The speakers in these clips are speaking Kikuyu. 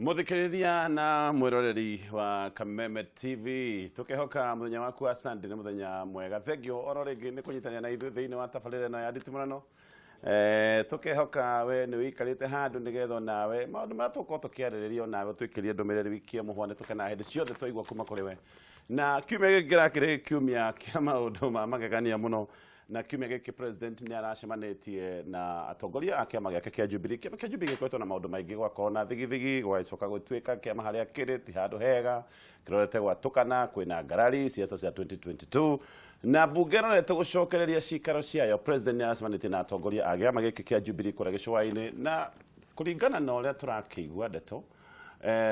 Muthikiriria na mwiroreri wa Kameme TV, tukihoka muthenya waku wa Sunday ni muthenya mwega. Thank you oro ringi ni kunyitania na ithuĩ thiini wa tabarĩra ĩno ya nditimũrano. Tukihoka we ni wikarite handu nigetha nawe maundu maria tukorwo tukiarĩrĩria nawe twikĩrie ndũmĩrĩri wiki ya mũhwa. Nĩ tũkenaga hĩndĩ ciothe twaigua kuma kũrĩ we, na kiumia gĩkĩ kĩrakĩrĩ kiumia kĩa maũndũ ma magegania mũno. Na kiumia gĩkĩ president nĩ aracemanĩtie na atongoria a kĩama gĩake kĩa Jubilee. Kĩama kĩa Jubilee gĩkoretwo na maũndũ maingĩ, gwakorwo na thigithigi, gwacoka gũtuĩka kĩama harĩa kĩrĩ ti handũ hega, kĩrorete gwatũkana, kwĩna ngarari siasa cia 2022 na bunge ĩrorete gũcokereria cikaro ciayo. President nĩ aracemanĩtie na atongoria a kĩama gĩkĩ kĩa Jubilee kũrĩa gĩcũa-inĩ, na kũringana na ũrĩa tũrakĩigua ndeto,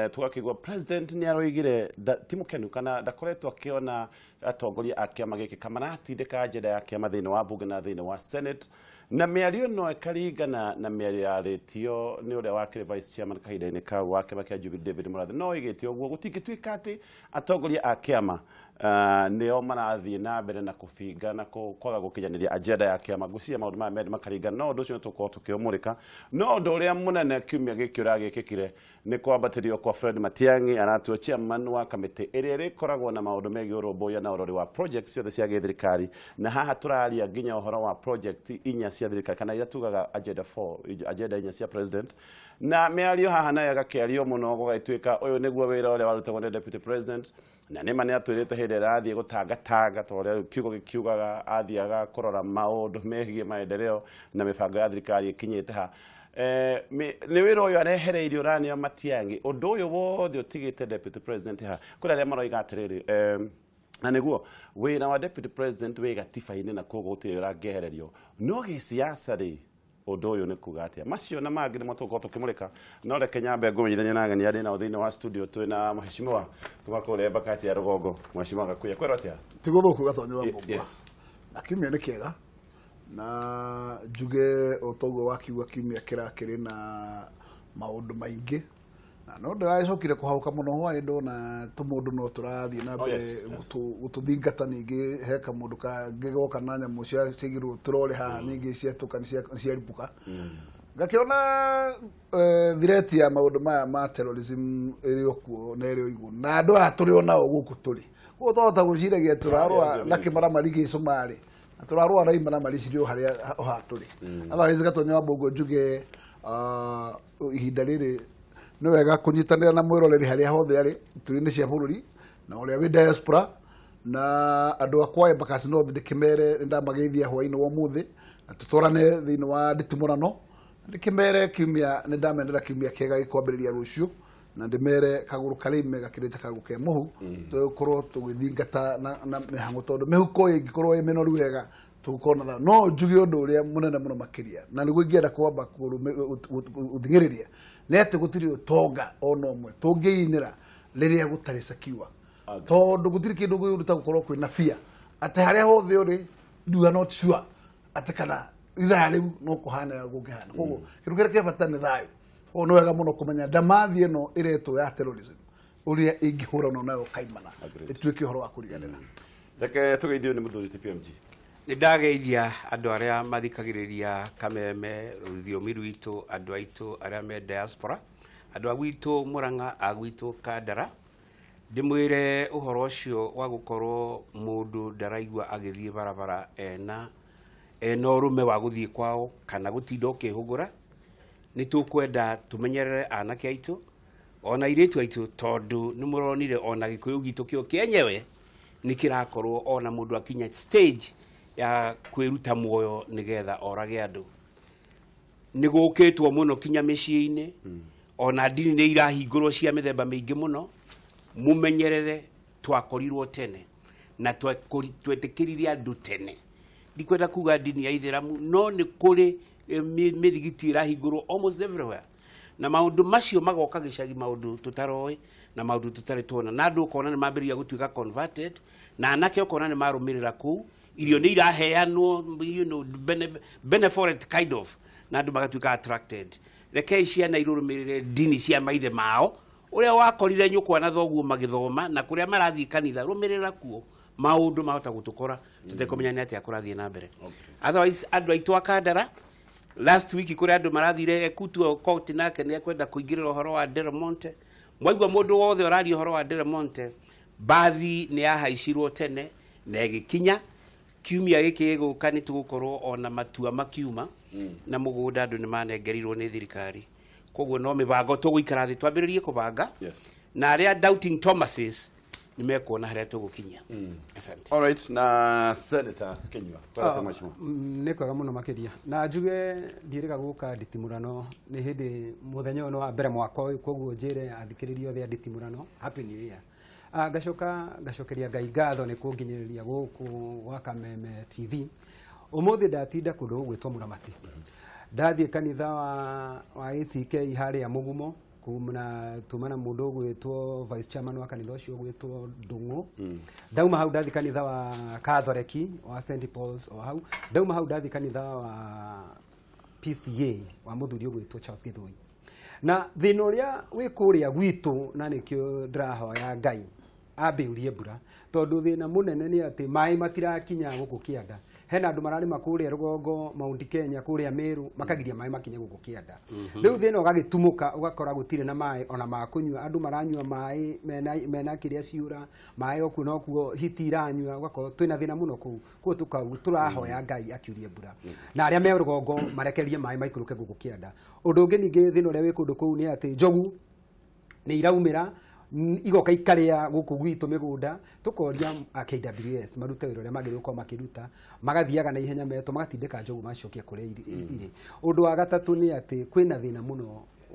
tũgakĩigua president nĩ aroigire ti mũkenu kana ndakoretwo akĩona atongoria a kĩama gĩkĩ kamaratindĩka agenda ya kĩama thĩinĩ wa bunge na thĩinĩ wa Senate, na mĩario ĩno ĩkaringana na mĩario yarĩtio nĩ ũrĩa wakĩrĩ vice chairman kahinda-inĩ kau wa kĩama kĩa Jubilee, David Mũrathe. No oigĩte ũguo gũtingĩtuĩka atĩ atongoria a kĩama nĩo marathiĩ na mbere na kũbinga na kwaga gũkinyanĩria agenda ya kĩama. Ngwĩciria maũndũ maya merĩ makaringana, no ũndũ ũcio nĩ tũgũkorwo tũkĩũmũrĩka. No ũndũ ũrĩa mũnene kiumia gĩkĩ ũragĩkĩkire nĩ kwambatĩrio kwa Fred Matiang'i, aratuo chairman wa kamĩtĩ ĩrĩa ĩrĩkoragwo na maũndũ megiĩ ũrũmbũiya na ũrori wa projects ciothe cia gĩthirikari, na haha tũraria nginya ũhoro wa project inya cia thirikari kana iria tugaga agenda 4, agenda inya cia president. Na mĩario haha nayo ĩgakĩario mũno, gũgagĩtuĩka ũyũ nĩguo wĩra ũrĩa warutagwo nĩ deputy president, na nĩma nĩ atwĩrĩte hĩndĩ ĩrĩa arathiĩ gũtangatanga, ta ũrĩa kiugo gĩkiugaga, athiaga kũrora maũndũ megiĩ maendeleo na mĩbango ya thirikari ĩkinyĩte ha. Nĩ wĩra ũyũ arehereirio ũranio Matiang'i, ũndũ ũyũ wothe ũtigĩte deputy president ha. Kũrĩ arĩa maroiga atĩrĩrĩ, na nĩguo wĩra wa deputy president wĩ gatiba-inĩ na koguo gũtirĩ ũrangĩehererio, no gĩsiasa rĩ, ũndũ ũyũ nĩ kuga atĩa? Macio na mangĩ nĩmo tũgũkorwo tũkĩmũrĩka, no reke nyambe ngũmenyithanie na ageni arĩa nao thĩinĩ wa studio. Twĩna mheshimiwa kuma kũrĩa Embakasi ya rũgongo, mheshimiwa Gakuya. Kwĩrwo atĩa? Ti gũthũku, Gatonyo wa Mbũmbũa. Na kiumia nĩ kĩega, na njuge o toguo wakiuga, kiumia kĩrakĩrĩ na maũndũ maingĩ, na no ndĩragĩcokire kũhauka mũno hwaĩ ndona tũmũndũ no tũrathiĩ na mbere gũtũthingata. Ningĩ he kamũndũ kangĩ goka na nyamũ ciaigĩrwo tũrore haha, ningĩ ciatũka ciaripũka, ngakĩona threat ya maũndũ maya ma terrorism ĩrĩ o kuo na ĩrĩ o igũrũ, na andũ aya tũrĩ o nao gũkũ tũrĩ. Koguo twahota gwĩciragia tũrarũa na kĩmaramari gĩ Somalia na tũrarũa na imaramari cirĩ o harĩa o haha tũrĩ. Otherwise, Gatonyo wa Mbũngũ, njuge ihinda rĩrĩ nĩ wega kũnyitanĩra na mwĩroreri harĩa hothe arĩ ituri-inĩ cia bũrũri na ũrĩa wĩ diaspora na andũ akwa Embakasi North, ndĩkĩmere nĩndamageithia hwaĩ-inĩ wa ũmũthĩ na tũtwarane thĩinĩ wa nditimũrano. Ndĩkĩmere kiumia nĩndamendera kiumia kĩega gĩkwambĩrĩria rũciũ, na ndĩmere kagũrũ karĩ ime gakĩrĩte kagũrũ ke mũhu. Tũgũkorwo tũgĩthingata na mĩhang'o, tondũ mĩhuko ĩngĩkorwo ĩ mĩnoru wega tũgũkorwo na thayũ. No njuge ũndũ ũrĩa mũnene mũno makĩria, na nĩguo ingĩenda kwamba gũthing'ĩrĩria, nĩ atĩ gũtirĩ ũtonga ona ũmwe tũngĩinĩra rĩrĩa gũtarĩ secure, tondũ gũtirĩ kĩndũ gwĩruta gũkorwo kwĩna fear atĩ harĩa hothe ũrĩ you are not sure atĩ kana ithaa rĩu no kũhana gũngĩhana. Koguo kĩndũ kĩrĩa kĩa bata nĩ thayũ. Koguo nĩ wega mũno kũmenya ndamathi ĩno ĩretwo ya terrorism, ũrĩa ĩngĩhũranwo nayo kaimana, ĩtuĩke ũhoro wa kũriganĩra. Reke tũgeithio nĩ mũthuri TPMG. Nĩ ndageithia andũ arĩa mathikagĩrĩria Kameme rũthiomi rwitũ, andũ aitũ arĩa me diaspora, andũ a gwitũ Mũrang'a, a gwitũ Kandara. Ndĩmwĩre ũhoro ũcio wa gũkorwo mũndũ ndaraigua agĩthiĩ barabara ena ũrũme wa gũthiĩ kwao kana gũtinda ũkĩhũgũra. Nĩ tũkwenda tũmenyerere anake aitũ ona airĩtu aitũ, tondũ nĩ mũronire ona gĩkũyũ gitũ kĩo kĩenyewe nĩ kĩrakorwo ona mũndũ akinya stage ya kwĩruta muoyo nĩgetha orage andũ. Nĩ gũkĩtwo mũno kinya mĩciĩ-inĩ, ona ndini nĩ irahingũrwo cia mĩthemba mĩingĩ mũno. Mũmenyerere, twakorirwo tene na twetĩkĩrire andũ tene. Ndikwenda kuga ndini ya ithĩramu, no nĩ kũrĩ mĩthigiti ĩrahingũrwo almost everywhere, na maũndũ macio magoka gĩcagi, maũndũ tũtaroĩ na maũndũ tũtarĩ tuona, na andũ ũkona nĩ mambĩrĩria gũtuĩka converted, na anake ũkona nĩ marũmĩrĩra kũu. Irio nĩ iraheanwo, benevolent kind of, na andũ magatuĩka attracted. Rekei ciana irũrũmĩrĩre ndini cia maithe mao, ũrĩa wakorire nyũkwa na thoguo magĩthoma na kũrĩa marathiĩ kanitha, rũmĩrĩra kuo. Maũndũ mahota gũtũkora tũtekũmenya nĩ atĩa kũrathiĩ na mbere. Otherwise, andũ aitũ a Kandara, Last week kuri andu marathire ekutu court nake ni ekwenda kuingirira uhoro wa Del Monte. Mwaigua mundu wothe uraria uhoro wa Del Monte, bathi ni yahaicirwo tene na ĩgĩkinya kiumia gĩkĩ gĩgũka nĩ tũgũkorwo ona matua makiuma na mũgũnda andũ nĩ manengerirwo nĩ thirikari. Koguo no mĩbango tũgũikara thĩ twambĩrĩrie kũbanga. Yes. Na arĩa doubting Thomases nĩ mekuona harĩa tũgũkinya. Asante. All right, na Senator Kinyua. Twara mheshimiwa. Nĩ kwega mũno makĩria na njuge ndiĩrĩga gũka nditimũrano nĩ hĩndĩ mũthenya ũyũ nĩ wa mbere mwaka ũyũ, koguo njĩre athikĩrĩria othe a nditimũrano happy new year. Ngacoka ngacokeria Ngai ngatho nĩ kũnginyĩrĩria gũkũ gwa Kameme TV. Ũmũthĩ ndatinda kũndũ gũgwĩtwo Mũramati. Ndathiĩ kanitha wa ACK harĩa Mũgumo kumna tumana mũndũ ũgwĩtwo vice chairman wa kanitha ũcio ũgwĩtwo Ndung'u. Ndauma hau ndathi kanitha wa Katholeki wa St Paul's o hau. Ndauma hau ndathi kanitha wa PCA wa mũthuri ũgwĩtwo Charles Githui. Na thĩna ũrĩa wĩ kũrĩa gwitũ na nĩkĩo ndĩrahoya Ngai ambĩũrie mbura, tondũ thĩna mũnene nĩ atĩ maĩ matirakinya gũkũ kĩanda. Hena andũ mararĩma kũrĩa rũgongo Mount Kenya kũrĩa Meru makagiria maĩ makinye gũkũ kĩanda. Rĩu thĩna ũgagĩtumũka ũgakora gũtirĩ na maĩ ona ma kũnyua. Andũ maranyua maĩ mena kĩrĩa ciũra maĩ okuo nokuo hiti iranyua, ũgakorwo twĩna thĩna mũno kũu. Koguo tũrahoya Ngai akiurie mbura na arĩa me rũgongo marekererie maĩ maikũrũke gũkũ kĩanda. Ũndũ ũngĩ ningĩ thĩna ũrĩa wĩ kũndũ kũu nĩ atĩ njogu nĩ iraumĩra igoka ikaria gũkũ gwitũ mĩgũnda. Tũkoria KWS marute wĩra ũrĩa magĩrĩirwo gũkorwo makĩruta, magathiaga na ihenya metwo magatindĩka njogu macokie kũrĩa irĩ. Ũndũ wa gatatũ nĩ atĩ kwĩna thĩna mũno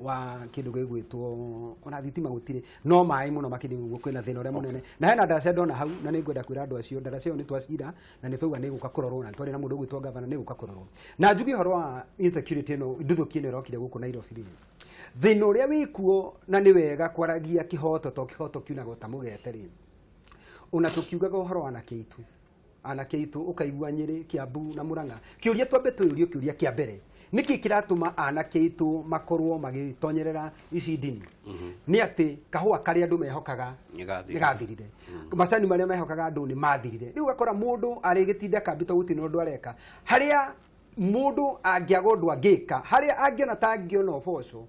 wa kĩndũ gĩgwĩtwo ona thitima gũtirĩ, no maĩ mũno makĩria ũguo kwĩna thĩna ũrĩa mũnene. Na hena ndaraca ndona hau na nĩngwenda kwĩra andũ acio ndaraca ĩyo nĩ twacira na nĩ twauga nĩ gũka kũrorwo, na twarĩ na mũndũ ũgwĩtwo gavana nĩ gũka kũrorwo. Na njuge ũhoro wa insecurity ĩno nduthũki ĩno ĩrokire gũkũ Nairobi rĩ, thĩna ũrĩa wĩkuo na nĩ wega kwaragia kĩhoto to kĩhoto kiunaga ta mũgete rĩ, ona tũkiugaga ũhoro wa anake aitũ, anake aitũ ũkaigua Nyĩrĩ, Kiambu na Mũrang'a, kĩũria twambe twĩyũrie kĩũria kĩa mbere nĩkĩ kĩratũma anake aitũ makorwo magĩtonyerera ici ndini? Nĩ atĩ kahũa karĩa andũ mehokaga nĩ gathirire, macani marĩa mehokaga andũ nĩ mathirire. Rĩu ũgakora mũndũ arĩgĩtinda kambi to gũtirĩ na ũndũ areka, harĩa mũndũ angĩaga ũndũ angĩka, harĩa angĩona ta angĩona ũboco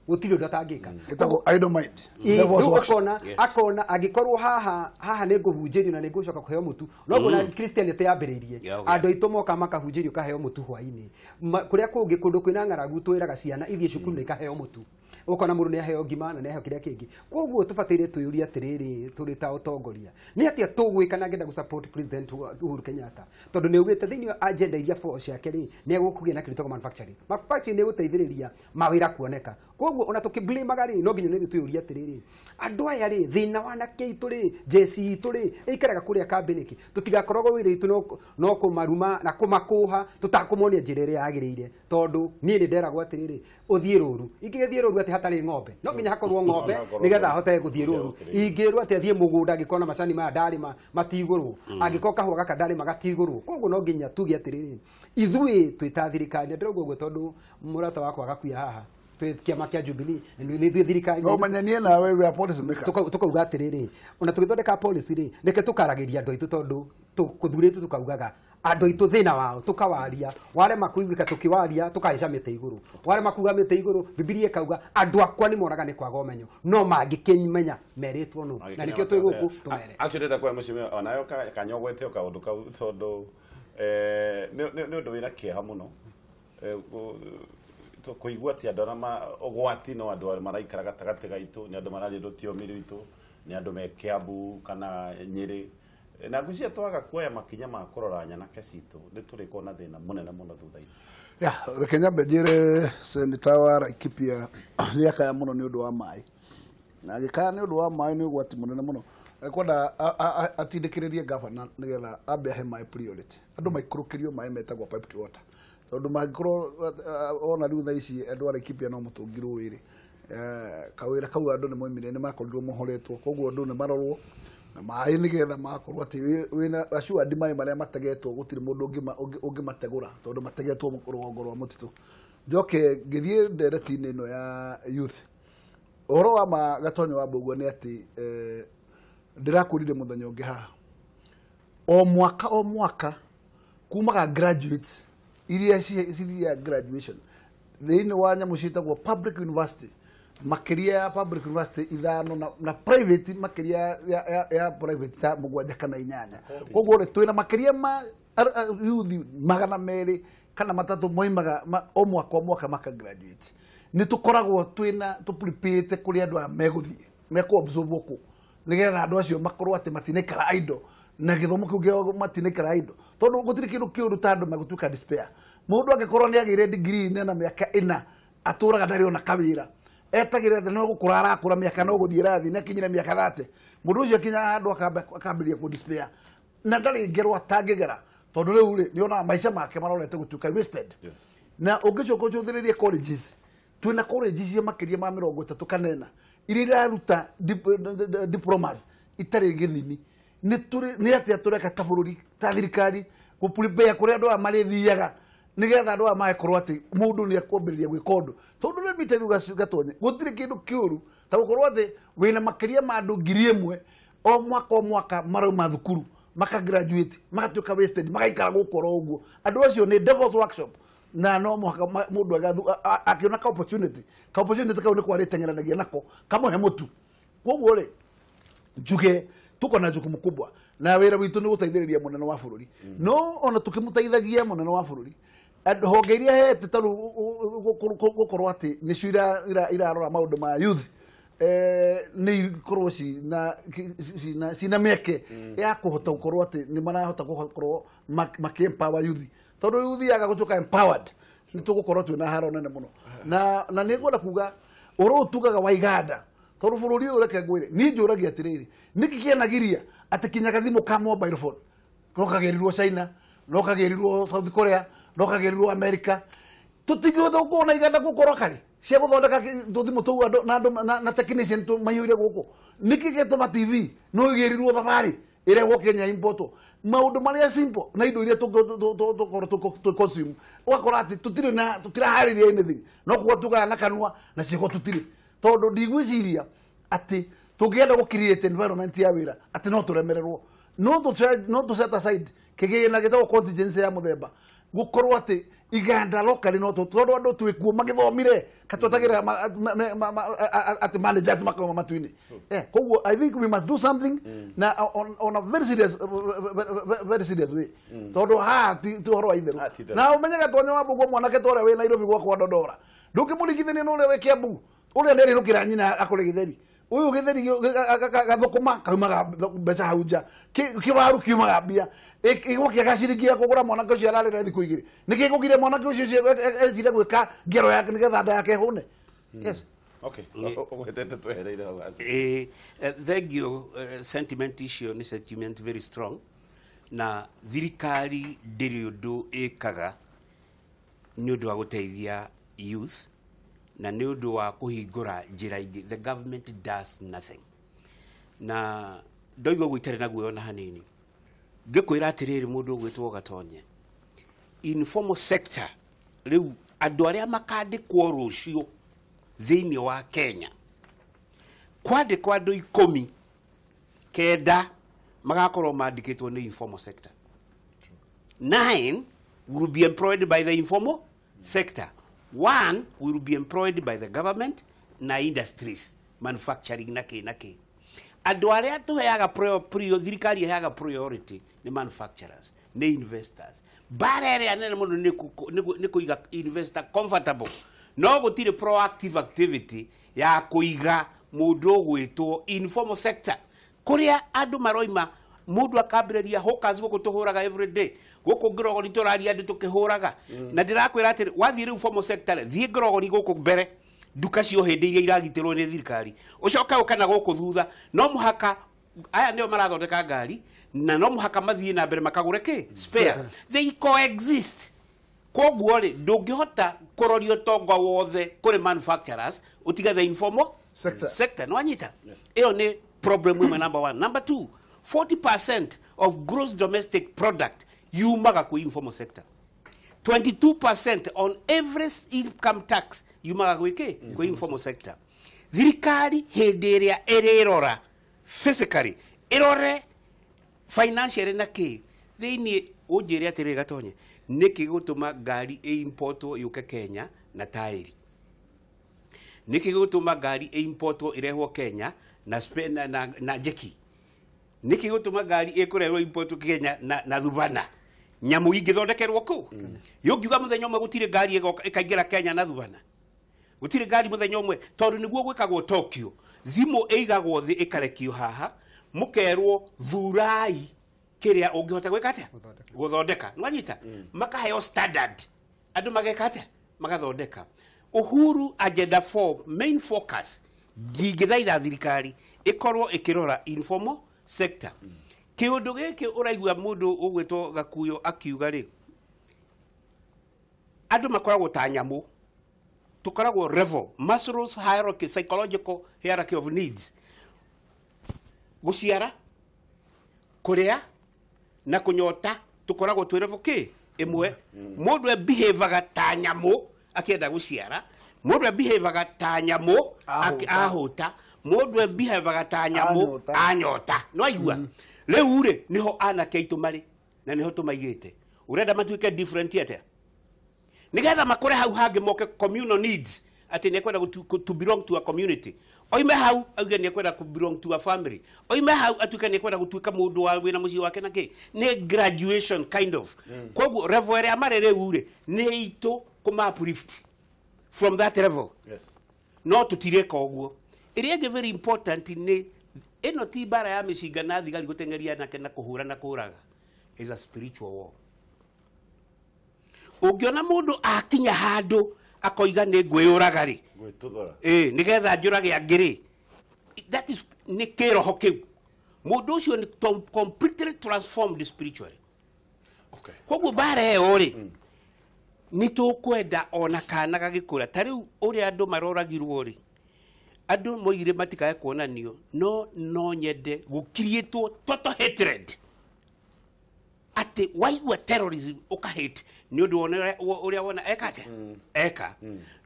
gũtirĩ ũndũ atangĩka. Ĩtagwo idle mind. Devil's workshop. Akona akona angĩkorwo haha haha nĩ ngũhunjĩrio na nĩ ngũcoka kũheo mũtu, no kuona Christianity yambĩrĩirie andũ aitũ moka makahunjĩrio kaheo mũtu hwainĩ. Kũrĩa kũngĩ kũndũ kwĩna ng'aragu twĩraga ciana ithiĩ cukuru na ikaheo mũtu, ũkona mũndũ nĩ aheo ngima na nĩ aheo kĩrĩa kĩngĩ. Koguo tũbataire twĩyũrie atĩrĩrĩ tũrĩ ta ũtongoria nĩ atĩa tũgwĩka na ngenda gũ-support President Uhuru Kenyatta, tondũ nĩ augĩte thĩinĩ wa agenda iria four ciake rĩ nĩ egũkũgĩa na kĩndũ gĩtagwo manufacturing. Manufacturing nĩ ĩgũteithĩrĩria mawĩra kuoneka. Koguo ona tũkĩblamaga rĩ no nginya nĩ twĩyũrie atĩrĩrĩ andũ aya rĩ thĩna wa anake aitũ rĩ jeci itũ rĩ ĩikaraga kũrĩa kambĩ nĩkĩ? Tũtigakoragwo wĩra itũ no kũmaruma na kũmakũha tũtakũmonia njĩra ĩrĩa yagĩrĩire, tondũ niĩ nĩ nderagwo atĩrĩrĩ ũthiĩ rũru, ingĩgĩthiĩ rũru atĩ hatarĩ ng'ombe no nginya hakorwo ng'ombe nĩgetha ahote gũthiĩ rũru. Ingĩrwo atĩ athiĩ mũgũnda angĩkorwo na macani maya ndarĩma matigũrwo, angĩkorwo kahũa gaka ndarĩma gatigũrwo. Koguo no nginya tuge atĩrĩrĩ ithuĩ twĩ ta thirikari, na ndĩrauga ũguo tondũ mũrata wakwa agakuia haha twĩ kĩama kĩa Jubilee nĩ ithuĩ thirikari. No menya nawe we are policy makers. Tukauga atĩrĩrĩ ona tũgĩthondeka policy rĩ nĩke tũkaragĩria andũ aitũ, tondũ tũthurĩtwo tukaugaga andũ aitũ thĩna wao tukawaria, warema kuiguĩka tũkĩwaria tũkahaica mĩtĩ igũrũ, warema kuga mĩtĩ igũrũ Bibilia ĩkauga andũ akwa nĩ moraga nĩ kwaga ũmenyo, no mangĩkĩmenya merĩtwo nũ, na nĩkĩo twĩ gũkũ tũmere. Actually ndĩrenda kuoya mũcimio onayo kanyogwete o kaũndũ kau tondũ nĩ ũndũ wĩna kĩeha mũno kũigua atĩ andũ arĩa ũgwati no andũ arĩa maraikara gatagatĩ gaitũ, nĩ andũ mararia rũthiomi rwitũ, nĩ andũ me Kiambu kana Nyĩrĩ, na ngwĩciria twaga kuoya makinya ma kũrora nyanake citũ nĩ tũrĩkorwo na thĩna mũnene mũno thutha-inĩ. Ya, reke nyambe njĩre Senator wa Laikipia nĩ akaya mũno nĩ ũndũ wa maĩ, na agĩkaya nĩ ũndũ wa maĩ nĩ ũgwati mũnene mũno. Ekwenda atindĩkĩrĩrie gavana nĩgetha ambe ahe maĩ priority, andũ maikũrũkĩrio maĩ metagwo piped water, tondũ mangĩkorwo ona rĩu thaa ici andũ a Laikipia no mũtũngi rũĩ rĩ, kawĩra kau andũ nĩ moimire nĩ makorirwo mohoretwo, koguo andũ nĩ marorwo na maĩ nĩgetha makorwo atĩ wĩna assured maĩ marĩa mategetwo gũtirĩ mũndũ ũngĩmategũra tondũ mategetwo rũgongo rwa mũtitũ. Njoke ngĩthiĩ ndereti-inĩ ĩno ya youth, ũhoro wa ma Gatonyo wa Mbũgua nĩ atĩ ndĩrakũrire mũthenya ũngĩ haha, o mwaka kumaga graduates iria cithiaga graduation thĩinĩ wa nyamũ ciĩtagwo public university, makĩria ya public university 5 na private makĩria ya private ta 7 kana 8. Koguo rĩ twĩna makĩria ma youth 200 kana 3 moimaga o mwaka maka graduate. Nĩ tũkoragwo twĩna tũprepare kũrĩa andũ aya megũthiĩ mekũ-absorb kũ nĩgetha andũ acio makorwo atĩ matinaikara idle na gĩthomo kĩu kĩao matinaikara idle, tondũ gũtirĩ kĩndũ kĩũru ta andũ megũtuĩka despair. Mũndũ angĩkorwo nĩ agĩire degree na mĩaka 4 atũraga ndarĩ ona kawĩra, etagĩrĩra atĩ no gũkũra arakũra mĩaka no gũthiĩ ĩrathiĩ na akinyire mĩaka 30, mũndũ ũcio akinya handũ akambĩrĩria kũ despair na ndarĩ ngero atangĩgera, tondũ rĩu rĩ nĩonaga maica make marorete gũtuĩka wasted. Na ũngĩcoka ũcũthĩrĩrie colleges, twĩna colleges cia makĩria ma 30 kana 4 iria iraruta diplomas itarĩ gĩthimi. Nĩ atĩa tũreka ta bũrũri ta thirikari gũprepare kũrĩa andũ aya marĩthiaga nĩgetha andũ aya magakorwo atĩ mũndũ nĩ ekwambĩrĩria gwĩka ũndũ, tondũ let me tell you Gatonye, gũtirĩ kĩndũ kĩũru ta gũkorwo atĩ wĩna makĩria ma andũ 1000 o mwaka marauma thukuru maka graduate magatuĩka wasted magaikara gũkũ oro ũguo. Andũ acio nĩ devil's workshop, na no mũhaka mũndũ akĩona ka opportunity kau nĩ kwarĩteng'eranagia nako kamũhe mũtu. Koguo rĩ njuge tuko na jukumu kubwa na wĩra witũ nĩ gũteithĩrĩria mũnene wa bũrũri, no ona tũkĩmũteithagia mũnene wa bũrũri honge iria hete ta rĩu gũkorwo atĩ nĩcio irarora maũndũ ma youth nĩ ikorwo cina mĩeke ya kũhota gũkorwo atĩ nĩ marahota gũkorwo makĩ empower youth, tondũ youth yaga gũtuĩka empowered nĩ tũgũkorwo twĩna haro nene mũno. Na nĩ ngwenda kuga ũhoro ũyũ tugaga wa iganda, tondũ bũrũri ũyũ reke ngwĩre niĩ njũragia atĩrĩrĩ, nĩkĩ kĩanagiria atĩ kinya gathimũ ka mobile phone no kagĩrirwo China, no kagĩrirwo South Korea, no kagĩrirwo America, tũtingĩhota gũkorwo na iganda gũkorwo karĩ cia gũthondeka tũthimũ tũu andũ na andũ na technician maiyũire gũkũ. Nĩkĩ gĩtũma TV no ĩgĩrirwo thabarĩ ĩrehwo Kenya importwo? Maũndũ marĩa simple na indo iria tũkorwo tũ consume ũgakora atĩ tũtirĩ na tũtiraharĩria anything, no kuga tugaga na kanua na ciĩko tũtirĩ, tondũ ndigwĩciria atĩ tũngĩenda gũ create environment ya wĩra atĩ no tũremererwo, no tũ set aside kĩgĩna gĩtagwo contingency ya mũthemba gũkorwo atĩ iganda locally no tondũ andũ twĩkuo magĩthomire katwetagĩrĩra atĩ managers makauma matu-inĩ. Koguo I think we must do something na on a very serious very serious way, tondũ haha ti ũhoro wa itherũ. Na ũmenye Gatonye wa Mbũguo mwanake ta ũrĩa wĩ Nairobi gwakwa Ndondora ndũngĩmũringithania na ũrĩa wĩ Kiambu, ũrĩa nderĩrũkĩra nyina akũre gĩtheri, ũyũ gĩtheri gathũkũma kaumaga mbeca hau nja, kĩwaru kiumaga mbia, ĩgũkĩaga ciringi ya kũgũra mwanake ũcio ararĩra thikũ 2, nĩkĩ gũkire mwanake ũcio ecire gwĩka ngero yake nĩgetha nda yake ĩhũne? Yes. Okay, ũgwetete twehereire hau. Thank you. Sentiment icio nĩ sentiment very strong, na thirikari ndĩrĩ ũndũ ĩkaga nĩ ũndũ wa gũteithia youth na nĩ ũndũ wa kũhingũra njĩra ingĩ. The government does nothing. Na ndoiga ũguo itarĩ na guoya ona hanini, ngĩkwĩra atĩrĩrĩ, mũndũ ũgwĩtwo Gatonye, informal sector rĩu andũ arĩa makandĩkwo rũciũ thĩinĩ wa Kenya, kwandĩkwo andũ 10, 9 magakorwo mandĩkĩtwo nĩ informal sector, 9 will be employed by the informal sector, 1 will be employed by the government na industries, manufacturing na kĩ na kĩ. Andũ arĩa tũheaga thirikari ĩheaga priority nĩ manufacturers, nĩ investors. Mbara ĩrĩa nene mũno nĩ kũiga investor comfortable, no gũtirĩ proactive activity ya kũiga mũndũ ũgwĩtwo informal sector kũrĩa andũ maroima. Mũndũ akambĩrĩria hawkers gũkũ tũhũraga every day, gũkũ ngirogoni tũraria andũ tũkĩhũraga, na ndĩrakwĩra atĩrĩ, wathiĩ rĩu formal sector, thiĩ ngirogoni gũkũ mbere nduka cio hĩndĩ iria iragitĩrwo nĩ thirikari, ũcoke ũke na gũkũ thutha, no mũhaka aya nĩo marathondeka ngari na no mũhaka mathiĩ na mbere makagũre kĩ spare. They coexist. Koguo rĩ ndũngĩhota kũroria ũtonga wothe kũrĩ manufacturers ũtige the informal sector. Nĩ wanyita? Ĩyo nĩ problem ĩmwe, number 1. Number 2, 40% of gross domestic product yumaga kwĩ informal sector. 22% on every income tax yumaga gwĩ kĩ? Kwĩ informal sector. Thirikari hĩndĩ ĩrĩa ĩrĩrora physically, ĩrore financially na kĩ thĩinĩ, ũnjĩre atĩrĩrĩ Gatonye, Nĩkĩ gĩgũtũma ngari ĩimportwo yũke Kenya na taĩri? Nĩkĩ gĩgũtũma ngari ĩimportwo ĩrehwo Kenya na na njeki? Nĩkĩ gĩgũtũma ngari ĩkũrehwo importwo Kenya na thubana? Nyamũ ingĩthondekerwo kũu. Yũngiuga mũthenya ũmwe gũtirĩ ngari ĩkaingĩra Kenya na thubana. Gũtirĩ ngari mũthenya ũmwe tondũ nĩguo gwĩkagwo Tokyo. Thimũ ĩigagwo thĩ ĩkarekio haha, mũkerwo thurai kĩrĩa ũngĩhota gwĩka atĩa? Gũthondeka. Nĩwanyita? Makaheo standard. Andũ mageka atĩa? Magathondeka. Uhuru agenda 4 main focus ndingĩthaitha thirikari ĩkorwo ĩkĩrora informal sector. Kĩũndũ gĩkĩ ũraigua mũndũ ũgwĩtwo Gakuyo akiuga rĩ, andũ makoragwo ta nyamũ. Tũkoragwo level, Maslow's hierarchy, psychological hierarchy of needs. Gũciara, kũrĩa na kũnyota tũkoragwo twĩ level kĩ ĩmwe. Mũndũ ebehavaga ta nyamũ akĩenda gũciara, mũndũ ebehavaga ta nyamũ ahũta, mũndũ ebehavaga ta nyamũ anyota. Nĩwaigua? Rĩu rĩ nĩho anake aitũ marĩ na nĩho tũmaigĩte. Ũrenda matuĩke different atĩa? Nĩgetha makũre hau hangĩ moke communal needs, atĩ nĩekwenda to belong to a community. Oime hau auge nĩekwenda ku belong to a family. Oime hau atuĩke nĩekwenda gũtuĩka mũndũ wa wĩna mũciĩ wake na kĩ. Nĩ graduation kind of. Koguo level ĩrĩa marĩ rĩu rĩ nĩ itũ kũma uplift from that level. Yes. No tũtireka ũguo. Ĩrĩa ĩngĩ very important nĩ ĩno ti mbara ya mĩcinga na thigari gũteng'eria anake na kũhũra na kũraga. Is a spiritual war. Ũngĩona mũndũ akinya handũ akoiga nĩ ngwĩyũraga rĩ, nĩgetha njũrage angĩ rĩ, that is nĩ kĩroho kĩu. Mũndũ ũcio nĩ completely transformed spiritually. Okay. Koguo mbara ĩyo rĩ, nĩ tũkwenda ona kana gagĩkũra. Ta rĩu ũrĩa andũ maroragirwo rĩ, andũ moigire matikae kuonanio, no nyende gũkiriĩtwo total hatred. Atĩ waigua terrorism ũkahate nĩ ũndũ ũrĩa wona eka atĩa? Eka.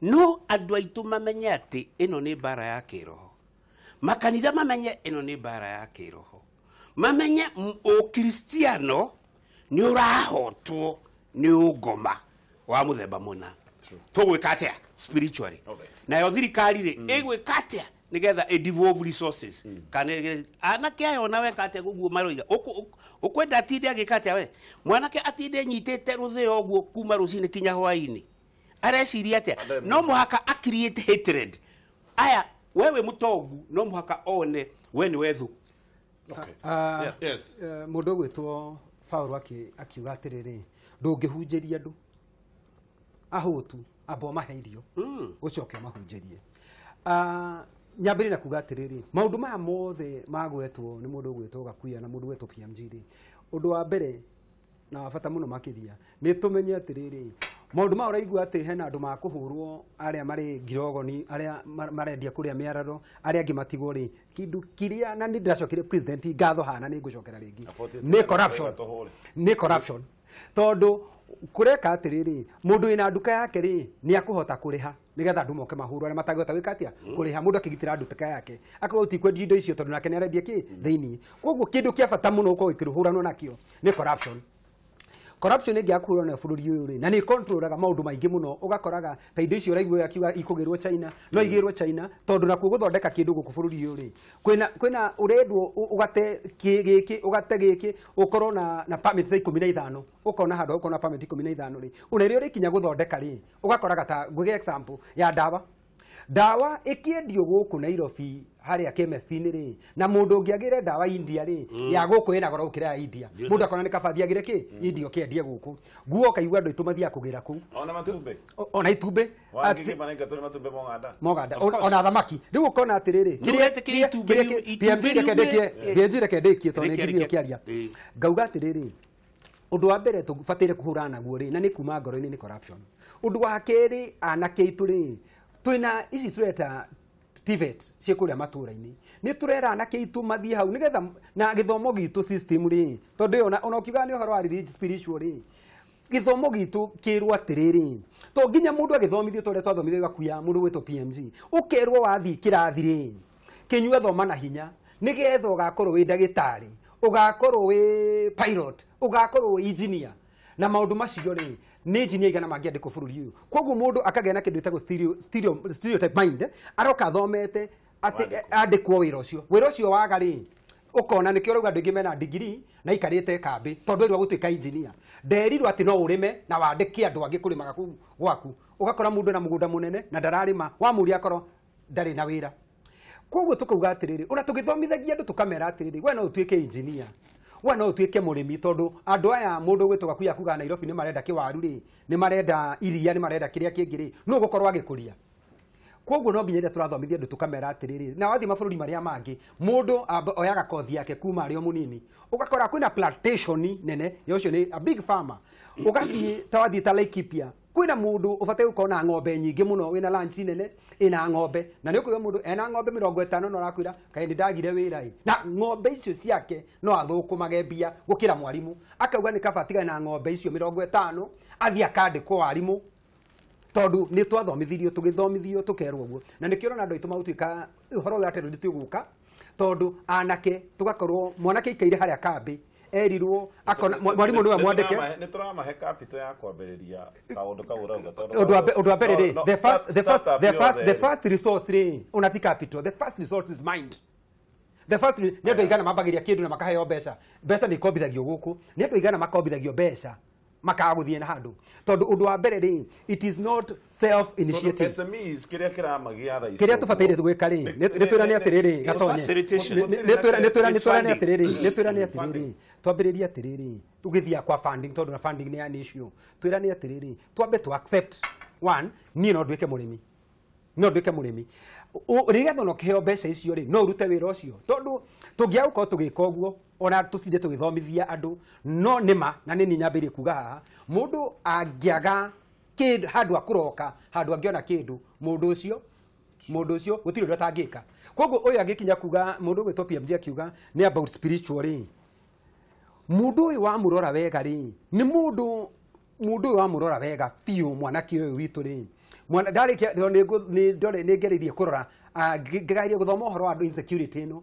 No andũ aitũ mamenye atĩ ĩno nĩ mbara ya kĩroho. Makanitha mamenye ĩno nĩ mbara ya kĩroho. Mamenye ũkristiano nĩ ũrahotwo nĩ ũngoma wa mũthemba mũna. Tũgwĩka atĩa? Spiritually. Nayo thirikari rĩ ĩgwĩka atĩa nĩgetha ĩ devolve resources? Kana anake aya ona weka atĩa ũguo maroiga? Ũkwenda atinde agĩka atĩa we? Mwanake atinde nyitĩte rũthĩo ũguo kuma rũcinĩ kinya hwaĩ-inĩ. Areciria atĩa? No mũhaka a create hatred. Aya, wewe mũtongu no mũhaka one we nĩ wethu. Okay. Yes. Mũndũ ũgwĩtwo Paul akiuga atĩrĩrĩ, ndũngĩhunjĩria andũ ahũtu amba ũmahe irio ũcoke ũmahunjĩrie. Nyambĩrĩrie na kuga atĩrĩrĩ, maũndũ maya mothe magwetwo nĩ mũndũ ũgwĩtwo Gakuya na mũndũ ũgwĩtwo PMG rĩ, ũndũ wa mbere na wa bata mũno makĩria nĩ tũmenye atĩrĩrĩ, maũndũ maya ũraigua atĩ hena andũ makũhũrwo arĩa marĩ ngirogoni, arĩa marendia kũrĩa mĩararo, arĩa angĩ matigwo rĩ, kĩndũ kĩrĩa na nĩ ndĩracokire president ngatho hana nĩ ngũcokera rĩngĩ nĩ corruption. Nĩ corruption. Tondũ kũreka atĩrĩrĩ, mũndũ wĩna nduka yake rĩ nĩ akũhota kũrĩha nĩgetha andũ moke mahũrwo arĩa matangĩhota gwĩka atĩa kũrĩha. Mũndũ akĩgitĩra nduka yake akauga ũtikwendia indo icio tondũ nake nĩ arendia kĩ thĩinĩ. Koguo kĩndũ kĩa bata mũno gũkorwo gĩkĩhũranwo nakĩo nĩ corruption. Corruption ĩngĩ yakũhũrwo nayo bũrũri ũyũ rĩ, na nĩ controlaga maũndũ maingĩ mũno. Ũgakoraga ta indo icio ũraigua akiuga ikũgĩrwo China, no igĩrwo China tondũ nakuo gũthondeka kĩndũ gũkũ bũrũri ũyũ rĩ, kwĩna ũrendwo ũgate gĩkĩ ũgate gĩkĩ ũkorwo na permit ta 15, ũkona handũ ũkona permit 15 rĩ, ona rĩrĩa ũrĩkinya gũthondeka rĩ, ũgakoraga ta ngwĩge example ya ndawa. Ndawa ĩkĩendio gũkũ Nairobi harĩa chemist-inĩ rĩ, na mũndũ ũngĩ agĩre ndawa India rĩ, ya gũkũ ĩna goro gũkĩra ya India. Mũndũ akona nĩ kaba athiĩ agĩre kĩ India ũkĩendie gũkũ. Nguo ũkaigua andũ aitũ mathiaga kũgĩra kũu. Ona matumbĩ. Ona itumbĩ. Moganda. Ona thamaki. Rĩu ũkona atĩrĩrĩ, PMG reke ndĩkie tondũ nĩ ngirie ũkĩaria. Ngauga atĩrĩrĩ, ũndũ wa mbere tũbataire kũhũrana naguo rĩ, na nĩ kuma ngoro-inĩ nĩ corruption. Ũndũ wa kerĩ anake aitũ rĩ, twĩna ici tũreta TVET ciĩ kũrĩa matũra-inĩ, nĩ tũrera anake aitũ mathiĩ hau nĩgetha na gĩthomo gitũ system rĩ, tondũ ona ũkiuga nĩ ũhoro wa religious spiritual rĩ, gĩthomo gitũ kĩrwo atĩrĩrĩ, to nginya mũndũ agĩthomithio ta ũrĩa twathomithio Gakuya mũndũ gwĩtwo PMG, ũkerwo wathiĩ kĩrathi rĩ, kĩnyua thoma na hinya nĩgetha ũgakorwo wĩ ndagĩtarĩ, ũgakorwo wĩ pilot, ũgakorwo wĩ engineer. Na maundu macio ri ni engineer igana mangĩandĩkwo bũrũri ũyũ. Koguo mũndũ akagĩa na kĩndũ gĩtagwo stereotype mind, aroka athomete atĩ andĩkwo wĩra ũcio. Wĩra ũcio waga rĩ, ũkona nĩkĩo ũrauga andũ aingĩ mena degree na ikarĩte kambĩ tondũ erwo gũtuĩka engineer. Nderirwo atĩ no ũrĩme na wandĩke andũ angĩ kũrĩmaga kũu gwaku. Ũgakora mũndũ ena mũgũnda mũnene na ndararĩma, wamũria akorwo ndarĩ na wĩra. Koguo tukauga atĩrĩrĩ, ona tũgĩthomithagia andũ tũkamera atĩrĩrĩ, we no ũtuĩke engineer, we no ũtuĩke mũrĩmi, tondũ andũ aya mũndũ ũgwĩtwo Gakuya kuga Nairobi nĩ marenda kĩwaru rĩ, nĩ marenda iria, nĩ marenda kĩrĩa kĩngĩ rĩ, nũ ũgũkorwo agĩkũria. Koguo no nginya rĩrĩa tũrathomithia andũ tũkamera atĩrĩrĩ, na wathiĩ mabũrũri marĩa mangĩ, mũndũ oyaga kothi yake kuma arĩ o mũnini, ũgakora kwĩna plantation nene ya ũcio nĩ a big farmer. Ũgathiĩ ta wathiĩ ta Laikipia, kwĩna mũndũ ũbataire gũkorwo na ng'ombe nyingĩ mũno, wĩna lunch nene ĩna ng'ombe, na nĩ ũkũigua mũndũ ena ng'ombe 50 na ũrakwĩra kaĩ nĩ ndagire wĩra ĩ, na ng'ombe icio ciake no athũkũmage mbia gũkĩra mwarimũ. Akauga nĩ kaba atigane na ng'ombe icio 50 athiĩ akandĩkwo warimũ, tondũ nĩ twathomithirio tũgĩthomithio tũkerwo ũguo. Na nĩkĩo ũrona andũ aitũ magũtuĩka ũhoro ũrĩa terrorist ũgũka, tondũ anake tũgakorwo mwanake aikaire harĩa kambĩ erirwo akona mwarimũ nĩwe mwandĩke. Nĩ tũramahe capital ya kwambĩrĩria kaũndũ kau ũrauga, tondũ ũndũ wa mbere rĩ, the first resource rĩ, ona ti capital, the first resource is mind. The first nĩ andũ aigana mambagĩria kĩndũ na makaheo mbeca. Mbeca nĩ ikombithagio gũkũ, nĩ andũ aigana makombithagio mbeca makaga gũthiĩ na handũ, tondũ ũndũ wa mbere rĩ, it is not self initiative. SMEs kĩrĩa kĩramagia thaa ici kĩrĩa tũbataire gwĩka rĩ, nĩ twĩrane atĩrĩrĩ, Gatonye, nĩ twĩrane atĩrĩrĩ, nĩ twĩrane atĩrĩrĩ, twambĩrĩrie atĩrĩrĩ, tũgĩthiĩ kwa funding, tondũ na funding nĩ an issue. Twĩrane atĩrĩrĩ, twambe to accept one, niĩ no nduĩke mũrĩmi, no nduĩke mũrĩmi nĩgetha ona ũkĩheo mbeca icio rĩ, no ũrute wĩra ũcio, tondũ tũngĩaga gũkorwo tũgĩka ũguo, ona tũtinde tũgĩthomithia andũ, no nĩma na nĩ niĩ nyambĩrĩrie kuga haha, mũndũ angĩaga kĩndũ handũ akũroka, handũ angĩona kĩndũ, mũndũ ũcio gũtirĩ ũndũ atangĩka. Koguo ũyũ angĩkinya kuga, mũndũ ũgwĩtwo PMG akiuga nĩ about spiritual rĩ, mũndũ ũyũ wamũrora wega rĩ, nĩ mũndũ ũyũ wamũrora wega biũ, mwanake ũyũ witũ rĩ, mwana ndarĩkia nĩ ngereirie kũrora, ngĩgeria gũthoma ũhoro wa andũ insecurity ĩno,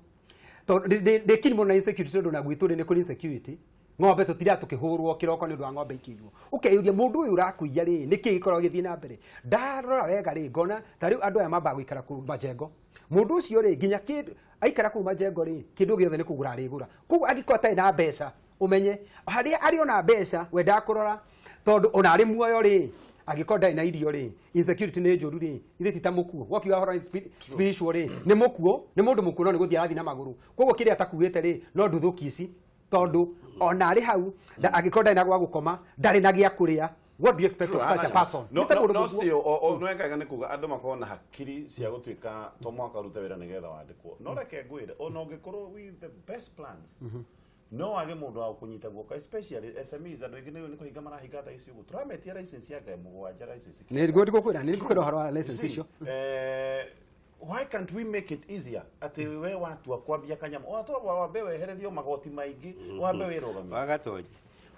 tondũ ndĩ keen mũno na insecurity, tondũ na gwitũ rĩ nĩ kũrĩ insecurity. Ng'ombe tũtiraga tũkĩhũrwo kĩroko nĩ ũndũ wa ng'ombe ikĩiywo. Ũkeyũria mũndũ ũyũ ũrakuiya rĩ, nĩkĩ gĩkoragwo gĩgĩthiĩ na mbere. Ndarora wega rĩ, ngona ta rĩu andũ aya mambaga gũikara kũu majengo. Mũndũ ũcio rĩ, nginya kĩndũ aikara kũu majengo rĩ, kĩndũ gĩothe nĩ kũgũra arĩgũra. Koguo angĩkorwo atarĩ na mbeca, ũmenye harĩa arĩ ona mbeca we ndakũrora, tondũ ona arĩ muoyo rĩ, angĩkorwo ndarĩ na irio rĩ, insecurity nĩ njũru rĩ, ithe ti ta mũkuo. Wakiuga ũhoro wa spiritual rĩ, nĩ mũkuo, nĩ mũndũ mũkuo no nĩ gũthiĩ arathiĩ na magũrũ. Koguo kĩrĩa atakuĩte rĩ, no nduthũki ici, tondũ ona arĩ hau, angĩkorwo ndarĩ na gwa gũkoma, ndarĩ na gĩa kũrĩa. What do you expect of such a person? No, Nĩ ta mũndũ no mũkuo. still, o no ekaga nĩ kuga andũ makorwo na hakiri cia gũtuĩka to mũhaka ũrute wĩra nĩgetha wandĩkwo. No reke ngwĩre, ona ũngĩkorwo with the best plans, no wage mũndũ wa gũkũnyita guoko, especially SMEs, andũ aingĩ nĩ kũhinga marahinga thaa ici ũguo. Tũrametia license ya ngai mũgwanja, license Nĩ ngũkwĩra, nĩ ngũkwĩra ũhoro wa license icio. Why can't we make it easier atĩ we watua kwambia kanyamũ ona to wambe wehererio magoti maingĩ, wambe wĩrũgamie? Wagatonye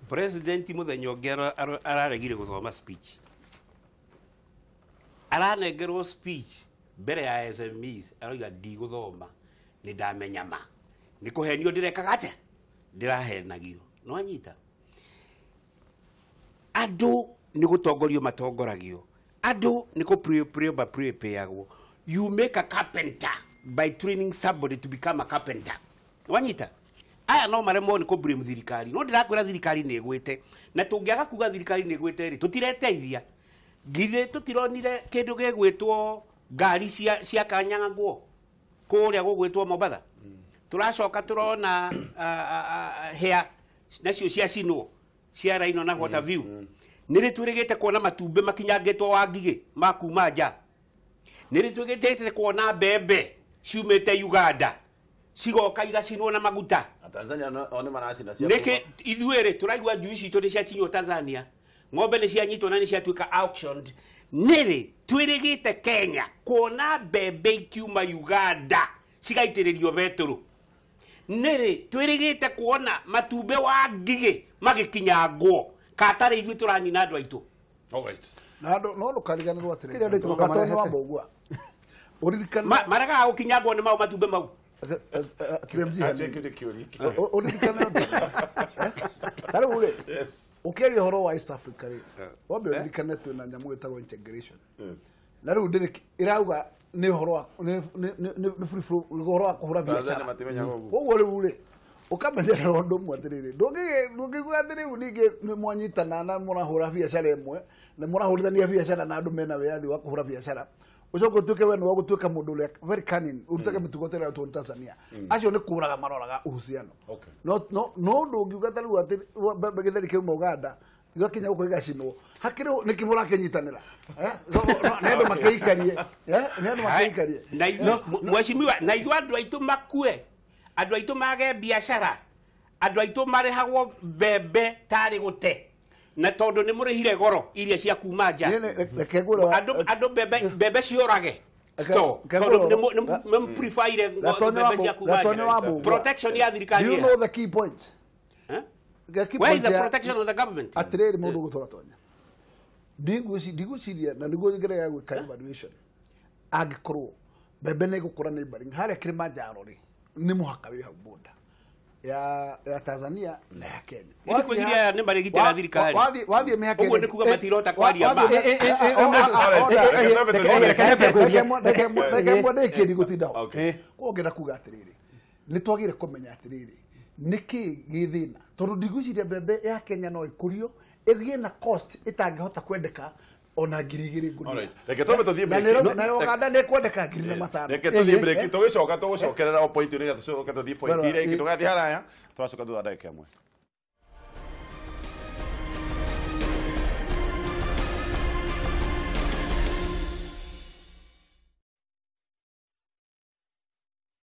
president mũthenya ũngĩ araregire gũthoma speech, aranengerwo speech mbere ya SMEs, aroiga ndigũthoma, nĩ ndamenya ma nĩ kũhenio ndĩrekaga atĩa, ndĩrahenagio. No anyita andũ nĩ gũtongorio matongoragio, andũ nĩ kũ prepare. You make a carpenter by training somebody to become a carpenter. Wanyita aya no maremwo nĩ kũ blame thirikari, no ndĩrakwĩra thirikari nĩ ĩgwĩte, na tũngĩaga kuga thirikari nĩ ĩgwĩte rĩ, tũtireteithia. Githĩ tũtironire kĩndũ gĩgwĩtwo ngari cia kanyangwo kũrĩa gũgwĩtwo Mombatha, tũracoka tũrona hĩa nacio ciacinwo cia Rhino na Water View. Nĩ rĩ twĩrĩgĩte kuona matumbĩ makinyangĩtwo wa ngigĩ ma kuma nja? Nĩ rĩ twĩrĩgĩte kuona mbembe ciumĩte Uganda cigoka igacinwo na maguta? Na Tanzania o nĩ maracina cia Nĩkĩ ithuĩ rĩ tũraigua njui citũ nĩ ciakinywo Tanzania, ng'ombe nĩ cianyitwo na nĩ ciatuĩka auctioned? Nĩ rĩ twĩrĩgĩte Kenya kuona mbembe ikiuma Uganda cigaitĩrĩrio betũrũ? Nĩ rĩ twĩrĩgĩte kuona matumbĩ wa ngigĩ magĩkinyangwo? Katarĩ ithuĩ tũranina andũ aitũ. All right. Na andũ no ndũkariganĩrwo atĩrĩrĩ, Kĩrĩa andũ aitũ Gatonye wa marehete. Mbũgua, ũririkane Maregaga gũkinyangwo nĩ mau matumbĩ mau. PMG Atuĩke hanini. nĩ kĩũria kĩega. Ũririkane ũndũ. Ta rĩu rĩ, Yes. Ũkĩaria ũhoro wa East Africa rĩ, wambe ũririkane twĩna nyamũ ĩtagwo integration. Na rĩu ndĩrĩ ĩrauga nĩ ũhoro wa nĩ free flow, ũhoro wa kũhũra Tanzania biacara. matimenyaga ũguo. Koguo rĩu rĩ, ũkamenyerera ũndũ ũmwe atĩrĩrĩ, ndũngĩigua atĩ rĩu ningĩ nĩ mwanyitana na mũrahũra biacara ĩmwe na mũrahũrithania biacara na andũ mena wĩyathi wa kũhũra biacara, ũcoke ũtuĩke we nĩwe gũtuĩka mũndũ ũrĩa very cunning, ũrutage mĩtugo ta ĩrĩa ĩrutagwo nĩ Tanzania. Acio nĩ kũraga maroraga uhusiano. Okay. No ndũngiuga ta rĩu atĩ mbembe gĩtheri kĩauma Uganda igakinya gũkũ igacinwo, hakĩrĩ nĩkĩ mũrakĩnyitanĩra? So, nĩ andũ makĩikarie, nĩ andũ makĩikarie. Na ithuĩ, mheshimiwa, na ithuĩ andũ aitũ makue, andũ aitũ mage biacara, andũ aitũ marĩhagwo mbembe tarĩ gũte, na tondũ nĩ mũrĩhire goro iria cia kuma nja. Niĩ reke ngwĩre Andũ mbembe ciũrage store Reke tondũ ngwĩre nĩ mũpreferire Gatonyo mbembe wa cia kuma Gatonyo wa nja. Mbũgua. Protection ya thirikari Do you ĩha? know the key point? Eh? The key Where is point the ya- protection of the government? Atĩrĩrĩ, mũndũ ũgũtwo Gatonya, ndigwĩciria na nĩguo ngeragia gwĩka evaluation, angĩkorwo mbembe nĩ ĩgũkũra neighboring harĩa Kilimanjaro rĩ, nĩ mũhaka wĩ hau border ya Tanzania na ya Kenya. Nĩ kwĩgiria aya nĩ marĩgitĩra thirikari. Wathiĩ mĩhaka Ũguo nĩ kuga matirota kwaria ma. Reke mwandĩkĩri gũtinda ho. Okay. Koguo ngenda kuga atĩrĩrĩ, nĩ twagĩrĩire kũmenya atĩrĩrĩ, nĩkĩ gĩ thĩna, tondũ ndigwĩciria mbembe ya Kenya no ĩkũrio ĩgĩe na cost ĩtangĩhota kwendeka ona 2000 ngũnia. Alright. Reke twambe tũthiĩ Na break. na Uganda nĩ ĩkwendeka 4500. Reke tũthiĩ break, tũgĩcoka tũgũcokerera o point nĩgetha tũcoke tũthiĩ point Bara, iria ingĩ, tũgathiĩ haraya, tũracoka thutha wa ndagĩka ĩmwe.